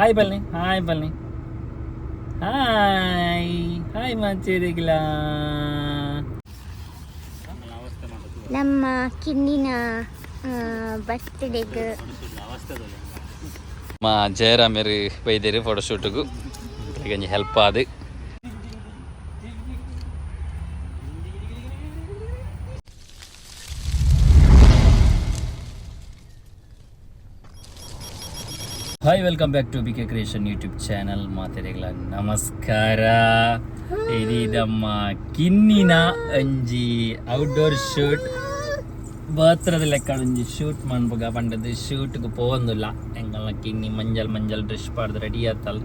Hi ಬನ್ನಿ, hi ಬನ್ನಿ, hi hi ಮಾಚೇರಿಗಿಲ್ಲ. ನಮ್ಮ ಕಿನ್ನಿನ ಬರ್ತ್ಡೇಗೆ ಮಾ ಜಯರಾಮರು ಬೈದೇರು ಫೋಟೋಶೂಟ್ಗೂ ಒಂಜಿ ಹೆಲ್ಪ್ ಆದ್. Hi, welcome back to B K creation YouTube channel. ಮಾತೆರೆಗಳ ನಮಸ್ಕಾರ. ಇದಮ್ಮ ಕಿನ್ನಿನ ಅಂಜಿ ಔಟ್ಡೋರ್ ಶೂಟ್, ಬಾತ್ರದ ಲೆಕ್ಕ ಒಂಜಿ ಶೂಟ್ ಮನ್ಪುಗ ಪಂಡದು ಶೂಟ್ಗೆ ಪೋವೊಂದುಲ್ಲ. ಎಂಕಲ್ನ ಕಿನ್ನಿ ಮಂಜಲ್ ಮಂಜಲ್ ಡ್ರೆಸ್ ಪಾಡ್ದು ರೆಡಿ ಆತಲ್.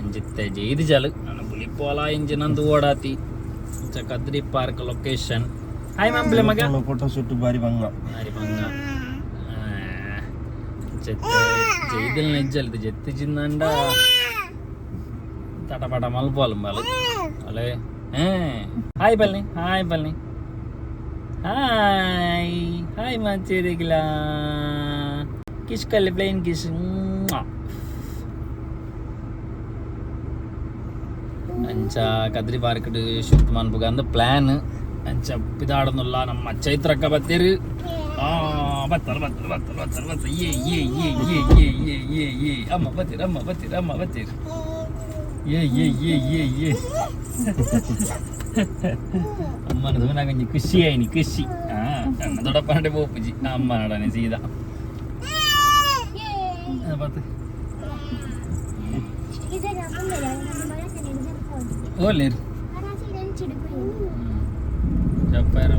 ಅಂಜಿತ್ತೆ ಜೈದು ಜಲ್ ನನ್ನ ಬುಲಿಪೋಲ ಇಂಜಿ ನಂದು ಓಡಾತಿ. ಇಂಚ ಕದ್ರಿ ಪಾರ್ಕ್ ಲೊಕೇಶನ್. ಹಾಯ್ ಮಾಂಪ್ಲೆ ಮಗ. ಫೋಟೋ ಶೂಟ್ ಬಾರಿ ಬಂಗ. ಬಾರಿ ಬಂಗ. ಜೆತ್ತೆ ಜೈದಲ್ ನೆಜ್ಜಲ್ದು ಜೆತ್ತು ಜಿಂದಂಡ ತಟಪಟ ಮಲ್ಪೋಲ್ ಮಲ್ ಅಲೆ. ಹಾಯ್ ಬನ್ನಿ, ಹಾಯ್ ಬನ್ನಿ, ಹಾಯ್ ಹಾಯ್ ಮಾಚೇರಿಗಿಲ್ಲ. ಕಿಶ್ ಕಲ್ಲಿ ಪ್ಲೇನ್ ಕಿಶ್. ಅಂಚ ಕದ್ರಿ ಪಾರ್ಕ್ ಶೂಟ್ ಮನ್ಪುಗ ಅಂದ್ ಪ್ಲಾನ್. ಅಂಚ ಪಿದಾಡೊಂದುಲ್ಲ. ನಮ್ಮ ಚೈತ್ರಕ್ಕ ಬತ್ತೀರು. ಬತ್ತಲ್ ಬತ್ತಲ್ ಬತ್ತಲ್ ಬತ್ತಲ್ ಬತ್ತಲ್. ಏ ಏ ಏ ಏ ಏ ಏ ಏ ಏ, ಅಮ್ಮ ಬತ್ತೀರ್, ಅಮ್ಮ ಬತ್ತೀರ್, ಅಮ್ಮ ಬತ್ತೀರ್. ಏ ಏ ಏ ಏ ಏ, ಅಮ್ಮನ ತೂನಾಗ ಒಂಜಿ ಖುಷಿ ಆಯ್ನಿ, ಖುಷಿ. ಅಣ್ಣ ದೊಡ್ಡಪ್ಪನಡೆ ಪೋಪುಜಿ, ಅಮ್ಮ ನಡನೆ ಸೀದಾ ಬತ್ತು. ಓಲೇರು ಜಪ್ಪಾರ.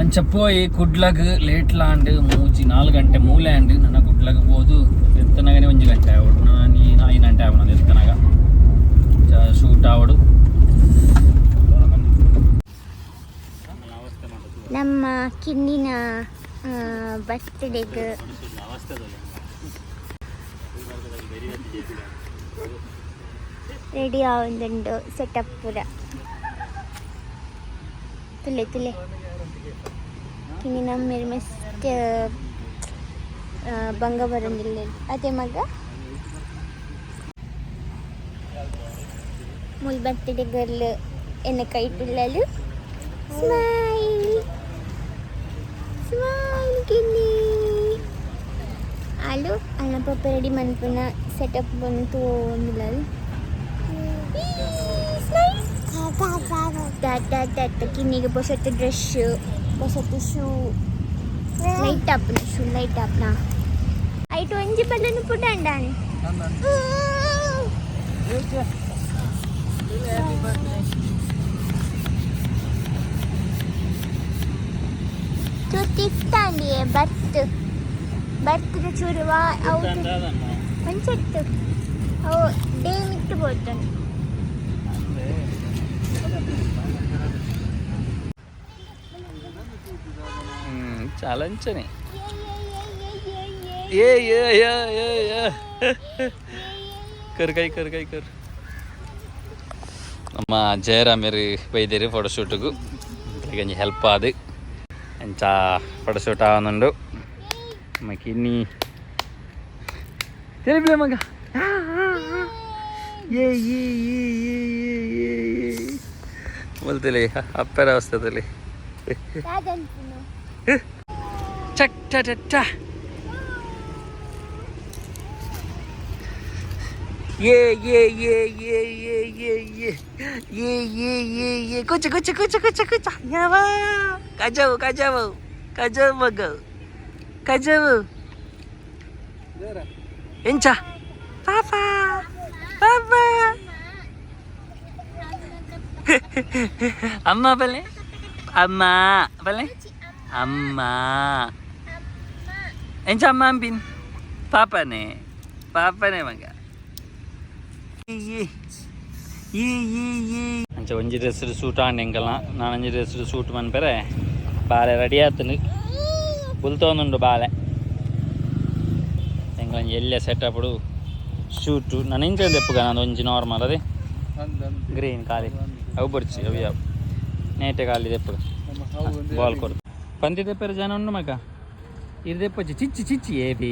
ಅಂಚ ಪೋಯಿ ಕುಡ್ಲಗ್ ಲೇಟ್ ಲಾಂಡ್ ಮೂಜಿ ನಾಲ್ ಗಂಟೆ ಮೂಲೆ ಆಂಡ್. ನನ್ನ ಕುಡ್ಲಗ್ ಪೋದು ಎತ್ತನಗನೆ ಒಂಜಿ ಗಂಟೆ ಆವಡು, ನಾನು 5 ಗಂಟೆ ಆವಣ ಎತ್ತನಗ. ಶೂಟ್ ಆವಡು. ನಮ್ಮ ಕಿನ್ನಿನ ಬರ್ತ್ಡೇಗೆ ರೆಡಿ ಆವೊಂದುಂಡು ಸೆಟಪ್ ಪೂರ. ತುಲೆ ತುಲೆ ಕಿನ್ನಿ ನಮ್ಮೆರ್ ಮಸ್ತ್ ಬಂಗ ಬರೊಂದಿಲ್ಲ ಅದೇ ಮಗ. ಮುಲ್ ಬರ್ತ್ಡೇ ಗರ್ಲ್ ಎನ್ನ ಕೈಟುಲ್ಲಲು. ಸ್ಮೈಲ್ ಸ್ಮೈಲ್ ಕಿನ್ನಿ. ಆಲು ಅಣ್ಣ ಪಪ್ಪ ರೆಡಿ ಮನ್ಪುನ ಸೆಟಪ್ ಬಂತು ಒಂದುಲ್ಲಲ್. ಕಿನ್ನಿಗೆ ಪೊಸತ್ತು ಡ್ರೆಸ್, ಪೊಸತ್ತು ಶೂ, ಲೈಟ್ ಆಪುನ ಶೂ ಲೈಟ್ ಆಪುನ. ಐಟ್ ಒಂಜಿ ಬಲ್ಲನು ಪುಟಂಡಾನೆ. ಚೂರು ಬರ್ತ್ ಬರ್ತ್ದ ಚೂರು ವಾ ಅವು ಒಂಚೆತ್ತು ಅವು ಡೇ ಮಿಟ್ಟು ಬೋತುಂಡು. చాలా అంచనే. ఏ ఏ ఏ ఏ ఏ, ಕರ್ ಕೈ ಕರ್ ಕೈ ಕರ್. ನಮ್ಮ ಜಯರಾಮರು ಬೈದೇರು ಫೋಟೋಶೂಟ್ಗೂ ಒಂಜಿ ಹೆಲ್ಪ್ ಆದ್. ಅಂಚ ಫೋಟೋಶೂಟ್ ಆವೊಂದುಂಡು. ನಮ್ಮ ಕಿನ್ನಿ ತೆಲಿಪಿಲೆ ಮಗ. ಏ ಏ ಏ ಏ ಏ ಏ ಏ, ಬಲ್ತಲೆ ಅಪ್ಪರ ಅವಸ್ಥೆದಲ್ಲಿ. ಚಕ್ ಚ ಚ ಚ. ಏ ಏ ಏ ಏ ಏ ಏ ಏ ಏ ಏ ಏ ಏ, ಕುಚ್ಚ ಕುಚ್ಚ ಕುಚ್ಚ ಕುಚ್ಚ ಕುಚ್ಚ. ಯಾವ ಕಜವು ಕಜವು ಕಜವು ಮಗ ಕಜವು. ಎಂಚ ಪಾಪ ಪಾಪ. ಅಮ್ಮ ಬಲ್ಲೆ, ಅಮ್ಮ ಬಲ್ಲೆ, ಅಮ್ಮ ಎಂಚ ಅಮ್ಮ ಅಂಬಿನ್. ಪಾಪನೇ ಪಾಪನೇ ಮಗ. ಅಂಚ ಒಂಜಿ ಡ್ರೆಸ್ ಸೂಟ್ ಆಂಡ್ ಎಂಕಲ್ನ. ನಾನೊಂಜಿ ಡ್ರೆಸ್ ಸೂಟ್ ಮನ್ಪೆರೆ ಬಾಲೆ ರೆಡಿ ಆತುಂಡು, ಬುಲ್ತೊಂದುಂಡು ಬಾಲೆ. ಎಂಕಲೊಂಜಿ ಎಲ್ಲೆ ಸೆಟಪ್ ಶೂಟು. ನಾನು ಇಂಚ ದೆಪ್ಪುಗ ನಾನು ಒಂಜಿ ನಾರ್ಮಲ್ ಅದೇ ಗ್ರೀನ್ ಖಾಲಿ. ಅವು ಬೊರ್ಚಿ, ಅವು ಯಾವ ನೇಟೆ ಖಾಲಿ ದೆಪ್ಪುಗ. ಬಾಲ್ ಕೊಡು. ಪಂತಿ ದೆಪ್ಪರೆ ಜನ ಉಂಡು ಮಗ. ಇರ್ ದೆಪ್ಪೊಚ್ಚಿ. ಚಿಚ್ಚಿ ಚಿಚ್ಚಿ ಏ ಬಿ.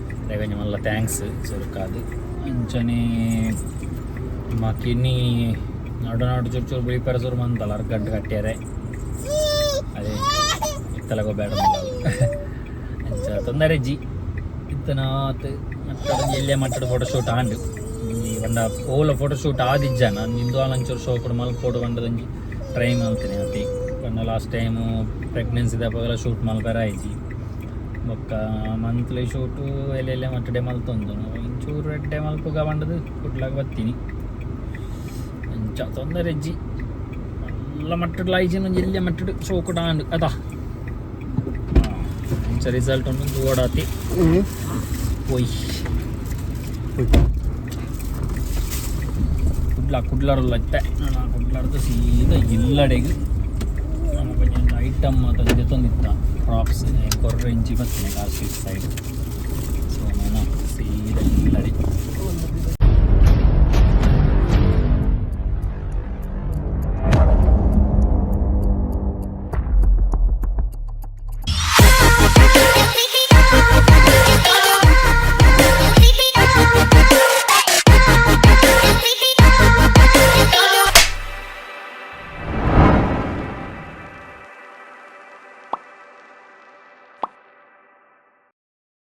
ರೆವೆನ್ಯೂ ಮಲ್ಲ thanks ಸುರುಕಾದ್. ಅಂಚನೆ ನಮ್ಮ ಕಿನ್ನಿ ನಡು ನಡು ಚೂರು ಚೂರು ಬುಳಿಪರ ಸುರು ಮಂತಲ್ಲ, ಅರ್ಗಂಟು ಕಟ್ಟ್ಯಾರೆ. ಅದೇ ಇತ್ತಲಗೋ ಬೇಡ. ಅಂಚ ತೊಂದರೆ ಜಿ ಇತ್ತನಾತ್ ಮಟ್ಟಡ ಎಲ್ಲೆ ಮಟ್ಟಡ ಫೋಟೋ ಶೂಟ್ ಆಂಡ್. ಈ ಪಂಡ ಓಲ ಫೋಟೋ ಶೂಟ್ ಆದಿಜ್ಜ. ನಾನು ಇಂದು ಒಂಚೂರು ಶೋಕುಡು ಮಲ್ಪೋಡು ಪಂಡದಂಜಿ ಟ್ರೈ ಮಲ್ತೀನಿ ಅತಿ. ಪಂಡ ಲಾಸ್ಟ್ ಟೈಮು ಪ್ರೆಗ್ನೆನ್ಸಿ ದಪಗಲ ಶೂಟ್ ಮಲ್ಪೆರ ಆಯ್ಜಿ. ಬೊಕ್ಕ ಮಂತ್ಲಿ ಶೂಟು ಎಲ್ಲೆಲ್ಲೆ ಮಟ್ಟಡೆ ಮಲ್ತೊಂದು ಒಂಚೂರು ಎಡ್ಡೆ ಮಲ್ಪುಗ ಪಂಡದು ಕುಡ್ಲಾಗ ಬತ್ತೀನಿ. ಅಂಚ ತೊಂದರೆ ಇಜ್ಜಿ. ಮಲ್ಲ ಮಟ್ಟಡ್ ಆಯ್ಜಿನ ಒಂಜಿ ಎಲ್ಯ ಮಟ್ಟಡ್ ಶೋಕುಡು ಆಂಡ್ ಅದ. ಅಂಚ ರಿಸಲ್ಟ್ ಉಂಡು, ತೂವೊಡಾತಿ. ಪೋಯ್ ಕುಡ್ಲ ಕುಡ್ಲರುಲ್ಲ ಇತ್ತೆ. ನಾನು ಕುಡ್ಲಾರ್ದು ಸೀದಾ ಇಲ್ಲಡೆಗ್ ನಮ್ಮ ಒಂಜಿ ಐಟಮ್ ಮಾತ ದೆತ್ತೊಂದಿತ್ತ, ಪ್ರಾಪ್ಸ್ ಕೊರ್ರೆ ಇಂಚಿ ಬತ್ತಿನ ಕಾಸ್ಟ್ಯೂಮ್ ಸೈಡ್.